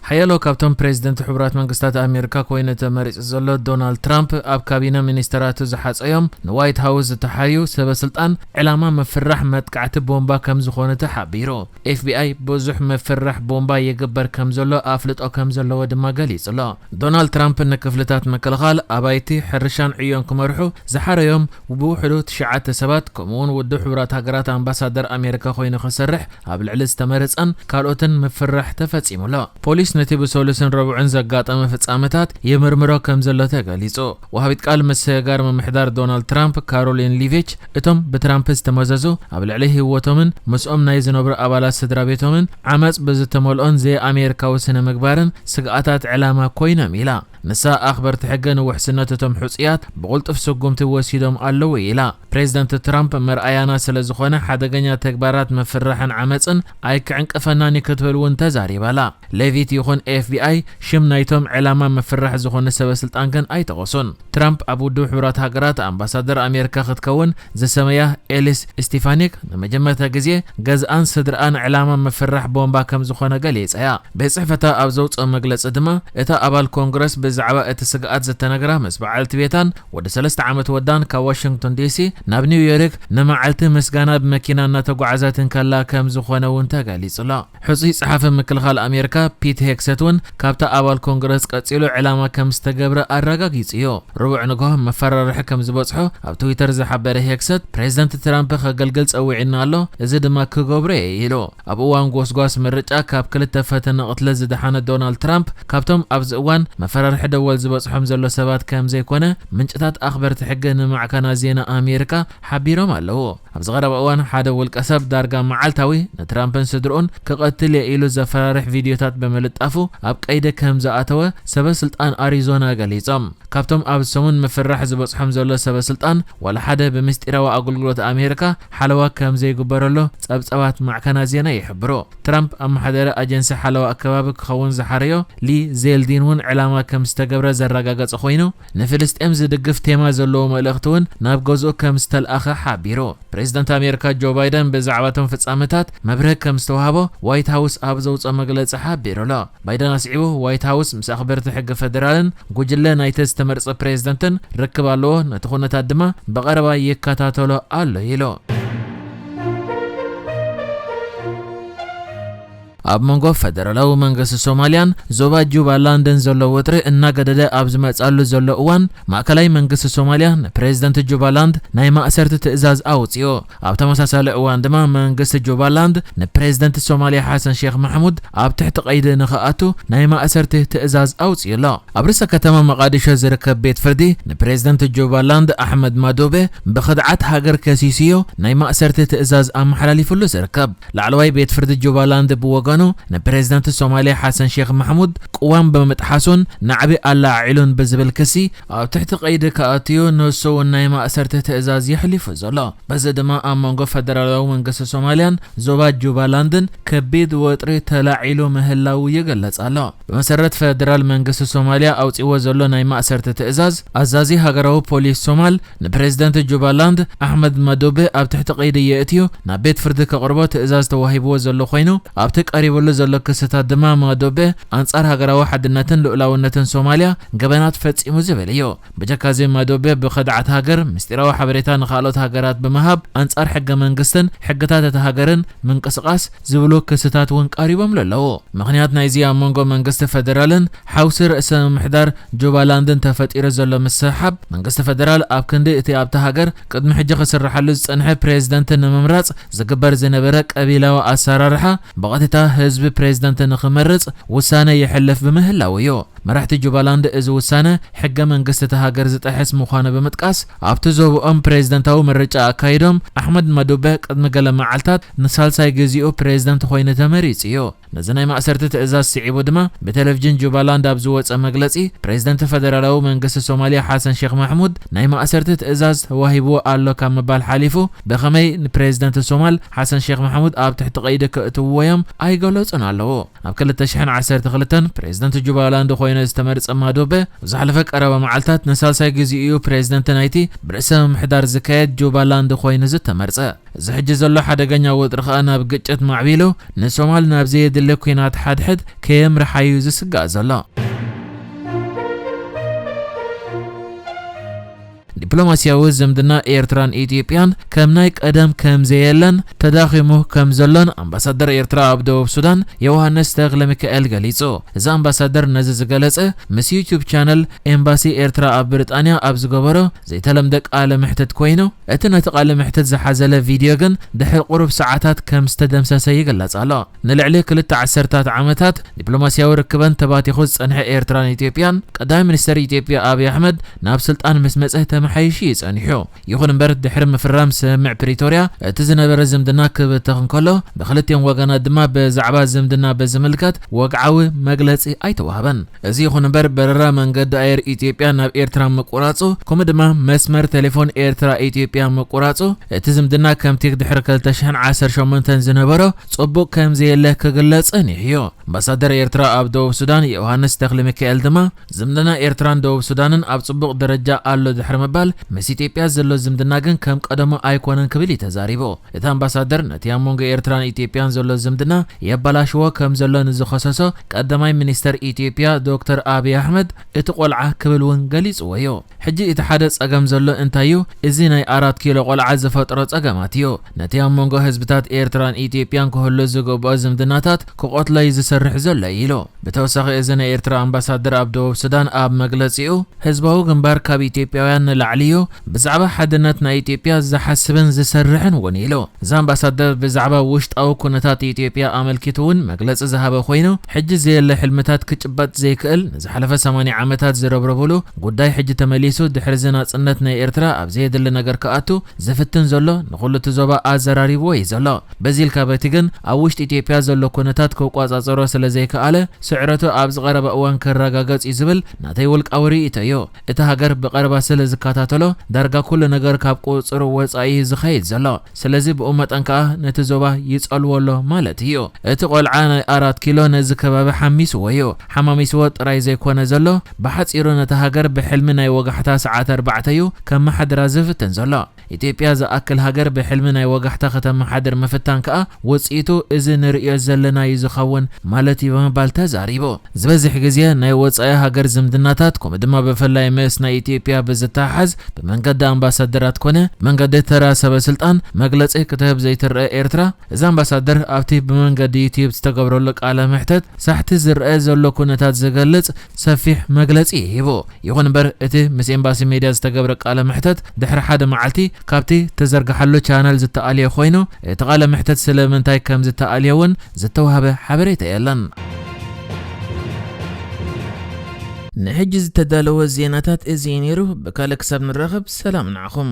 ሓያሎ ካብቶም ፕሬዚደንት ሕቡራት መንግስታት ኣሜሪካ ኮይኑ ተመሪጹ ዘሎ ዶናልድ ትራምፕ፣ ኣብ ካቢነ ሚኒስተራቱ ዝሓጸዮም ንዋይት ሃውስ ዝተሓርዩ ሰበ ስልጣን ዕላማ ምፍራሕ መጥቃዕቲ ቦምባ ከም ዝኾነ ተሓቢሩ። ኤፍቢኣይ ብዙሕ ምፍራሕ ቦምባ ይግበር ከም ዘሎ ኣፍልጦ ከም ዘለዎ ድማ ገሊጹ ኣሎ። ዶናልድ ትራምፕ ንክፍልታት ምክልኻል፣ ኣባይቲ፣ ሕርሻን ዕዮን ክመርሑ ዝሓረዮም ብውሕዱ ትሽዓተ ሰባት፣ ከምኡውን ውድብ ሕቡራት ሃገራት ኣምባሳደር ኣሜሪካ ኮይኑ ክሰርሕ ኣብ ልዕሊ ዝተመረጸን ካልኦትን ምፍራሕ ተፈጺሙ ኣሎ። ፖሊስ ነቲ ብሰሉስን ረቡዕን ዘጋጠመ ፍጻመታት ይምርምሮ ከም ዘሎ ተገሊጹ። ወሃቢት ቃል ምስግጋር ምምሕዳር ዶናልድ ትራምፕ ካሮሊን ሊቪች፣ እቶም ብትራምፕ ዝተመዘዙ ኣብ ልዕሊ ህይወቶምን ምስኦም ናይ ዝነብሩ ኣባላት ስድራ ቤቶምን ዓመጽ ብዝተመልኦን ዘይኣሜሪካዊ ስነ ምግባርን ስግኣታት ዕላማ ኮይኖም ኢላ። ንሳ ኣኽበርቲ ሕጊ ንውሕስነት እቶም ሕጹያት ብቕልጡፍ ስጉምቲ ወሲዶም ኣለዉ ኢላ። ፕሬዚደንት ትራምፕ መርኣያና ስለ ዝኾነ ሓደገኛ ተግባራት ምፍርራሕን ዓመጽን ኣይክዕንቅፈናን እዩ ክትብል እውን ተዛሪባላ። ሌቪት ይኹን ኤፍቢኣይ ሽም ናይቶም ዕላማ ምፍራሕ ዝኾነ ሰበ ስልጣን ግን ኣይጠቐሱን። ትራምፕ ኣብ ውድብ ሕቡራት ሃገራት ኣምባሳደር ኣሜሪካ ክትከውን ዝሰመያ ኤሊስ ስቲፋኒክ ንመጀመርታ ግዜ ገዝኣን ስድርኣን ዕላማ ምፍራሕ ቦምባ ከም ዝኾነ ገሊጻ እያ። ቤት ጽሕፈታ ኣብ ዘውጽኦ መግለጺ ድማ፣ እታ ኣባል ኮንግረስ ብዛዕባ እቲ ስግኣት ዝተነግራ ምስ በዓልቲ ቤታን ወዲ ሰለስተ ዓመት ወዳን ካብ ዋሽንግቶን ዲሲ ናብ ኒውዮርክ ንመዓልቲ ምስጋና ብመኪና እናተጓዓዘት እንከላ ከም ዝኾነ እውን ተገሊጹ ኣሎ። ሕጹይ ጸሓፊ ምክልኻል ኣሜሪካ ፒት ሄግሰት እውን ካብታ ኣባል ኮንግረስ ቀጺሉ ዕላማ ከም ዝተገብረ ኣረጋጊጹ እዩ። ረቡዕ ንግሆ መፈራርሒ ከም ዝበጽሖ ኣብ ትዊተር ዝሓበረ ሄግሰት፣ ፕሬዚደንት ትራምፕ ከገልግል ጸዊዕና ኣሎ፣ እዚ ድማ ክገብሮ እየ ኢሉ። ኣብ እዋን ጎስጓስ ምርጫ ካብ ክልተ ፈተነ ቅትለት ዝደሓነ ዶናልድ ትራምፕ ካብቶም ኣብዚ እዋን መፈራርሒ ደወል ዝበጽሖም ዘሎ ሰባት ከም ዘይኮነ ምንጭታት ኣኽበርቲ ሕጊ ንማዕከናት ዜና ኣሜሪካ ሓቢሮም ኣለዉ። ኣብዚ ቀረባ እዋን ሓደ ውልቀ ሰብ ዳርጋ መዓልታዊ ንትራምፕን ስድርኡን ክቐትል እየ ኢሉ ዘፈራርሕ ቪድዮታት ብምልጣፉ ኣብ ቀይዲ ከም ዝኣተወ ሰበ ስልጣን ኣሪዞና ገሊጾም። ካብቶም ኣብ ሰሙን ምፍራሕ ዝበጽሖም ዘሎ ሰበ ስልጣን ዋላ ሓደ ብምስጢራዊ ኣገልግሎት ኣሜሪካ ሓለዋ ከም ዘይግበረሉ ጸብጸባት ማዕከናት ዜና ይሕብሩ። ትራምፕ ኣመሓዳሪ ኣጀንሲ ሓለዋ ኣከባቢ ክኸውን ዝሓረዮ ሊ ዜልዲን እውን ዕላማ ከም ዝተገብረ ዘረጋገጸ ኮይኑ፣ ንፍልስጤም ዝድግፍ ቴማ ዘለዎ መልእኽቲ እውን ናብ ገዝኡ ከም ዝተልኣኸ ሓቢሩ። ፕሬዚደንት ኣሜሪካ ጆ ባይደን ብዛዕባ እቶም ፍጻመታት መብርሂ ከም ዝተዋህቦ ዋይት ሃውስ ኣብ ዘውጽኦ መግለጺ ሓቢሩ ኣሎ። ባይደን ኣስዒቡ፣ ዋይት ሃውስ ምስ ኣኽበርቲ ሕጊ ፈደራልን ጉጅለ ናይቲ ዝተመርጸ ፕሬዚደንትን ርክብ ኣለዎ፣ ነቲ ኩነታት ድማ ብቐረባ ይከታተሎ ኣሎ ኢሉ። ኣብ መንጎ ፈደራላዊ መንግስቲ ሶማልያን ዞባ ጁባላንድን ዘሎ ወጥሪ እናገደደ ኣብ ዝመጽኣሉ ዘሎ እዋን፣ ማእከላይ መንግስቲ ሶማልያ ንፕሬዚደንት ጁባላንድ ናይ ማእሰርቲ ትእዛዝ ኣውጺኡ። ኣብ ተመሳሳሊ እዋን ድማ መንግስቲ ጁባላንድ ንፕሬዚደንት ሶማልያ ሓሰን ሼክ ማሕሙድ ኣብ ትሕቲ ቀይዲ ንኽኣቱ ናይ ማእሰርቲ ትእዛዝ ኣውጺኡ ኣሎ። ኣብ ርእሰ ከተማ መቓዲሾ ዝርከብ ቤት ፍርዲ ንፕሬዚደንት ጁባላንድ ኣሕመድ ማዶቤ ብኽድዓት ሃገር ከሲሱዮ ናይ ማእሰርቲ ትእዛዝ ኣመሓላሊፉሉ ዝርከብ። ላዕለዋይ ቤት ፍርዲ ጁባላንድ ብወገኑ ንፕሬዚደንት ሶማልያ ሓሰን ሼክ ማሕሙድ ቅዋም ብምጥሓሱን ናዕቢ ኣላዓዒሉን ብዝብል ክሲ ኣብ ትሕቲ ቀይዲ ክኣትዩ ንሱ እውን ናይ ማእሰርቲ ትእዛዝ የሕሊፉ ዘሎ። በዚ ድማ ኣብ መንጎ ፈደራላዊ መንግስቲ ሶማልያን ዞባ ጁባላንድን ከቢድ ወጥሪ ተላዒሉ ምህላዉ ይግለጽ ኣሎ። ብመሰረት ፈደራል መንግስቲ ሶማልያ ኣውጺዎ ዘሎ ናይ ማእሰርቲ ትእዛዝ፣ ኣዛዚ ሃገራዊ ፖሊስ ሶማል ንፕሬዚደንት ጁባላንድ ኣሕመድ ማዶቤ ኣብ ትሕቲ ቀይዲ የእትዩ ናብ ቤት ፍርዲ ከቕርቦ ትእዛዝ ተዋሂብዎ ዘሎ ኮይኑ፣ ኣብቲ ቀሪብሉ ዘሎ ክስታት ድማ ማዶቤ ኣንጻር ሃገራዊ ሓድነትን ልኡላውነትን ሶማልያ ገበናት ፈጺሙ ዝብል እዩ። ብጀካዚ ማዶቤ ብኸድዓት ሃገር ምስጢራዊ ሓበሬታ ንኻልኦት ሃገራት ብምሃብ ኣንጻር ሕገ መንግስትን ሕግታት እታ ሃገርን ምንቅስቓስ ዝብሉ ክስታት እውን ቀሪቦምሉ ኣለዉ። ምኽንያት ናይዚ ኣብ መንጎ መንግስቲ ፈደራልን ሓውሲ ርእሰ ምምሕዳር ጁባላንድን ተፈጢሩ ዘሎ ምስሕሓብ፣ መንግስቲ ፈደራል ኣብ ክንዲ እቲ ኣብታ ሃገር ቅድሚ ሕጂ ክስርሓሉ ዝጸንሐ ፕሬዚደንት ንምምራጽ ዝግበር ዝነበረ ቀቢላዊ ኣሰራርሓ ብቐጥታ ህዝቢ ፕሬዚደንት ንኽመርጽ ውሳነ የሕልፍ ብምህላው እዩ። መራሕቲ ጁባላንድ እዚ ውሳነ ሕገ መንግስቲ እታ ሃገር ዝጥሕስ ምዃኑ ብምጥቃስ፣ ኣብቲ ዞባኦም ፕሬዚደንታዊ ምርጫ ኣካይዶም ኣሕመድ ማዱበ ቅድሚ ገለ መዓልታት ንሳልሳይ ግዜኡ ፕሬዚደንት ኮይኑ ተመሪጹ እዩ። ነዚ ናይ ማእሰርቲ ትእዛዝ ስዒቡ ድማ ብቴሌቪዥን ጁባላንድ ኣብ ዝወጸ መግለጺ፣ ፕሬዚደንት ፈደራላዊ መንግስቲ ሶማልያ ሓሰን ሼክ ማሕሙድ ናይ ማእሰርቲ ትእዛዝ ተዋሂብዎ ኣሎ ካብ ምባል ሓሊፉ ብኸመይ ንፕሬዚደንት ሶማል ሓሰን ሼክ ማሕሙድ ኣብ ትሕቲ ቀይዲ ከእትውዎ እዮም ኣይገለጹን ኣለዉ። ኣብ ክልተ ሽሕን ዓሰርተ ክልተን ፕሬዚደንት ጁባላንድ ኮይኑ ዝተመርጸ ማዶበ፣ ኣብ ዝሓለፈ ቀረባ መዓልታት ንሳልሳይ ግዜኡ ፕሬዝደንት ናይቲ ብርእሰ ምምሕዳር ዝካየድ ጁባላንድ ኮይኑ ዝተመርጸ። እዚ ሕጂ ዘሎ ሓደገኛ ወጥሪ ከኣ ናብ ግጭት ማዕቢሉ፣ ንሶማል ናብ ዘየድሊ ኲናት ሓድሕድ ከየምርሓ እዩ ዝስጋእ ዘሎ። ዲፕሎማስያዊ ዝምድና ኤርትራን ኢትዮጵያን ከም ናይ ቀደም ከም ዘየለን ተዳኺሙ ከም ዘሎን ኣምባሳደር ኤርትራ ኣብ ደቡብ ሱዳን ዮሃንስ ተክለ ሚካኤል ገሊጹ። እዚ ኣምባሳደር ነዚ ዝገለጸ ምስ ዩቱብ ቻነል ኤምባሲ ኤርትራ ኣብ ብሪጣንያ ኣብ ዝገበሮ ዘይተለምደ ቃለ ምሕትት ኮይኑ፣ እቲ ነቲ ቃለ ምሕትት ዝሓዘለ ቪድዮ ግን ድሕሪ ቁሩብ ሰዓታት ከም ዝተደምሰሰ ይግለጽ ኣሎ። ንልዕሊ ክልተ ዓሰርታት ዓመታት ዲፕሎማስያዊ ርክበን ተባቲኹ ዝጸንሐ ኤርትራን ኢትዮጵያን፣ ቀዳማይ ሚኒስተር ኢትዮጵያ ኣብይ ኣሕመድ ናብ ስልጣን ምስ መጸ ተመሓይሹ እዩ ጸኒሑ። ይኹን እምበር፣ ድሕሪ ምፍራም ስምምዕ ፕሪቶርያ፣ እቲ ዝነበረ ዝምድና ክብተኽ እንከሎ፣ ብክልቲኦም ወገናት ድማ ብዛዕባ ዝምድና ብዝምልከት ወግዓዊ መግለጺ ኣይተዋህበን። እዚ ይኹን እምበር፣ በረራ መንገዲ ኣየር ኢትዮጵያ ናብ ኤርትራ ምቁራጹ፣ ከምኡ ድማ መስመር ቴሌፎን ኤርትራ ኢትዮጵያ ምቁራጹ፣ እቲ ዝምድና ከምቲ ድሕሪ ክልተ ሽሕን ዓሰርተ ሸሞንተን ዝነበሮ ጽቡቕ ከም ዘየለ ክግለጽ ጸኒሑ እዩ። ኣምባሳደር ኤርትራ ኣብ ደቡብ ሱዳን ዮሃንስ ተክለ ሚካኤል ድማ፣ ዝምድና ኤርትራን ደቡብ ሱዳንን ኣብ ጽቡቕ ደረጃ ኣሎ ድሕሪ ምባል፣ ምስ ኢትዮጵያ ዘሎ ዝምድና ግን ከም ቀደሙ ኣይኮነን ክብል እዩ ተዛሪቡ። እቲ ኣምባሳደር ነቲ ኣብ መንጎ ኤርትራን ኢትዮጵያን ዘሎ ዝምድና የበላሽዎ ከም ዘሎ ንዝኸሰሶ ቀዳማይ ሚኒስተር ኢትዮጵያ ዶክተር ኣብይ ኣሕመድ እቲ ቆልዓ ክብል እውን ገሊጽዎ እዩ። ሕጂ እቲ ሓደ ጸገም ዘሎ እንታይ እዩ? እዚ ናይ ኣራት ኪሎ ቆልዓ ዝፈጥሮ ጸገማት እዩ። ነቲ ኣብ መንጎ ህዝብታት ኤርትራን ኢትዮጵያን ክህሉ ዝግብኦ ዝምድናታት ክቐትሎ እዩ ዝሰርሕ ዘሎ ኢሉ። ብተወሳኺ እዚ ናይ ኤርትራ ኣምባሳደር ኣብ ደቡብ ሱዳን ኣብ መግለጺኡ፣ ህዝባዊ ግንባር ካብ ኢትዮጵያውያን ንላዕሊ እዩ፣ ብዛዕባ ሓድነት ናይ ኢትዮጵያ ዝሓስብን ዝሰርሕን እውን ኢሉ። እዚ ኣምባሳደር ብዛዕባ ውሽጣዊ ኩነታት ኢትዮጵያ ኣመልኪቱ እውን መግለጺ ዝሃበ ኮይኑ፣ ሕጂ ዘየለ ሕልምታት ክጭበጥ ዘይክእል፣ ንዝሓለፈ ሰማንያ ዓመታት ዝረብረብሉ ጉዳይ ሕጂ ተመሊሱ ድሕሪ እዚ ናጽነት ናይ ኤርትራ ኣብ ዘየድሊ ነገር ክኣቱ ዝፍትን ዘሎ፣ ንኹሉ እቲ ዞባ ኣዘራሪብዎ እዩ ዘሎ። በዚ ኢልካ በቲ ግን ኣብ ውሽጢ ኢትዮጵያ ዘሎ ኩነታት ክቆጻጸሮ ስለ ዘይከኣለ፣ ስዕረቱ ኣብ ዝቐረበ እዋን ክረጋገጽ እዩ ዝብል ናተይ ውልቃዊ ርእይቶ እዩ። እቲ ሃገር ብቐረባ ስለ ዝከታተሎ፣ ዳርጋ ኩሉ ነገር ካብ ቁጽጽሩ ወጻኢ እዩ ዝኸይድ ዘሎ። ስለዚ ብኡ መጠን ከኣ ነቲ ዞባ ይጸልዎ ኣሎ ማለት እዩ። እቲ ቆልዓ ናይ ኣራት ኪሎ ነዚ ከባቢ ሓሚስዎ እዩ። ሓማሚስዎ ጥራይ ዘይኮነ ዘሎ፣ ብሓጺሩ ነታ ሃገር ብሕልሚ ናይ ወጋሕታ ሰዓት ኣርባዕተ እዩ ከመሓድራ ዝፍትን ዘሎ። ኢትዮጵያ ዝኣክል ሃገር ብሕልሚ ናይ ወጋሕታ ከተመሓድር ምፍታን ከኣ ውጽኢቱ እዚ ንርእዮ ዘለና እዩ ዝኸውን ማለት እዩ ብምባል ተዛሪቡ። ዝበዝሕ ግዜ ናይ ወጻኢ ሃገር ዝምድናታት፣ ከምኡ ድማ ብፍላይ ምስ ናይ ኢትዮጵያ ብዝተሓሓዝ ብመንገዲ ኣምባሳደራት ኮነ ብመንገዲ ተራ ሰበ ስልጣን መግለጺ ክትህብ ዘይትረአ ኤርትራ፣ እዚ ኣምባሳደር ኣብቲ ብመንገዲ ዩትዩብ ዝተገብረሉ ቃለ መሕተት ሳሕቲ ዝረአ ዘሎ ኩነታት ዝገልጽ ሰፊሕ መግለጺ ሂቡ። ይኹን እምበር፣ እቲ ምስ ኤምባሲ ሜድያ ዝተገብረ ቃለ መሕተት ድሕሪ ሓደ መዓልቲ ካብቲ ተዘርግሓሉ ቻነል ዝተኣልየ ኮይኑ፣ እቲ ቃለ መሕተት ስለምንታይ ከም ዝተኣልየ እውን ዝተዋህበ ሓበሬታ የለን። ንሕጂ ዝተዳለወ ዜናታት እዚ እዩ ነይሩ። ብካልእ ክሳብ ንራኸብ፣ ሰላም ንዓኹም።